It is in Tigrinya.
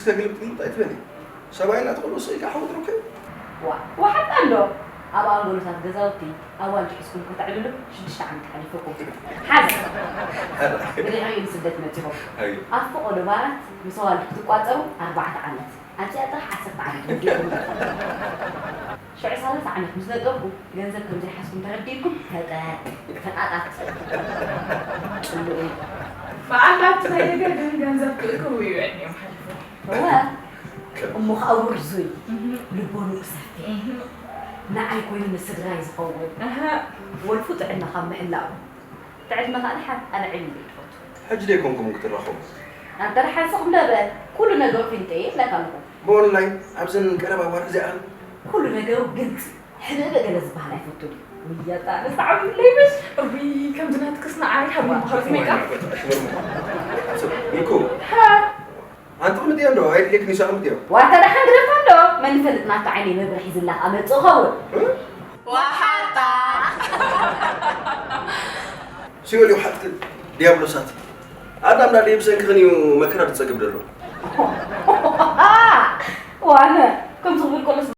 እስከ ግልብጥ ግልብጥ ኣይትበሊ። ሰብኣይ እናተቐሉ ስቕ ኢልካ ሓዊ ትረክብ። ዋ ዋሓጣ እንዶ ኣብ ኣንጎሎታት ገዛውቲ ኣዋልድ ሒዝኩም ከተዕልሉ ሽዱሽተ ዓመት ሓሊፉኩም። ሓዘ ብድሕሪኡ ንስደት መፂኹም። ኣብ ፈቐዶ ባራት ምስ ኣዋልድ ክትቋፀሩ ኣርባዕተ ዓመት ኣብዚኣ ጥራሕ ዓሰርተ ዓመት ወዲኹም። ሽዑ ሰላሳ ዓመት ምስ ነጠብኩ ገንዘብ ከም ዘይሓዝኩም ተረዲእኩም ተጠ ተጣጣት ጽልኡ። በዓል ዳት ናይ ነገር ግን ገንዘብ ክእክቡ እዩ ዕድሜኦም ሓሊፉ። እወ እሞ ከዓ ውርዙይ ልቦንኡ ሰፊሕ ንዓይ ኮይኑ ንስድራይ ዝኸውን ወልፉ ጥዕና ካብ ምሕላው ትዕድመ ከዓ ድሓር ኣነ ዕልል ኢለ ይፈቱ። ሕጂ ደይኮንኩም ክትራኸቡ? ኣንተ ደሓን ስቕ እንዶ በል ኩሉ ነገሩ ፊንጠየ ይብለካ ኣለኹ። ብኦንላይን ኣብዘን ቀረባ እዋን እዚኣን ኩሉ ነገሩ ግልፂ ሕብእብእ ገለ ዝበሃል ኣይፈቱን እዩ። ውያጣ ኣነስ ተዓዊትለይ በሽ። እውይ ከምዚ ናትክስ ንዓይ ሃብኒ ምኽሪ ስሜካ። ሚኩ ኣንቲ ቅምጥዮ እንዶ ኣይድልየክን ይሳቕምጥዮ። ዋታ ደሓን ግደፋ እንዶ መን ይፈልጥ ናቱ ዓይነይ መብርሒ ዝላኽ ኣመፅእ ኸውን። ዋሓጣ ሲኦል ይውሓጥክን ዲያብሎሳት። ኣዳም ዳደ ብሰንክኽን እዩ መከራ ዝፀግብ ዘሎ። ዋነ ከምዚ ክብል ከሎስ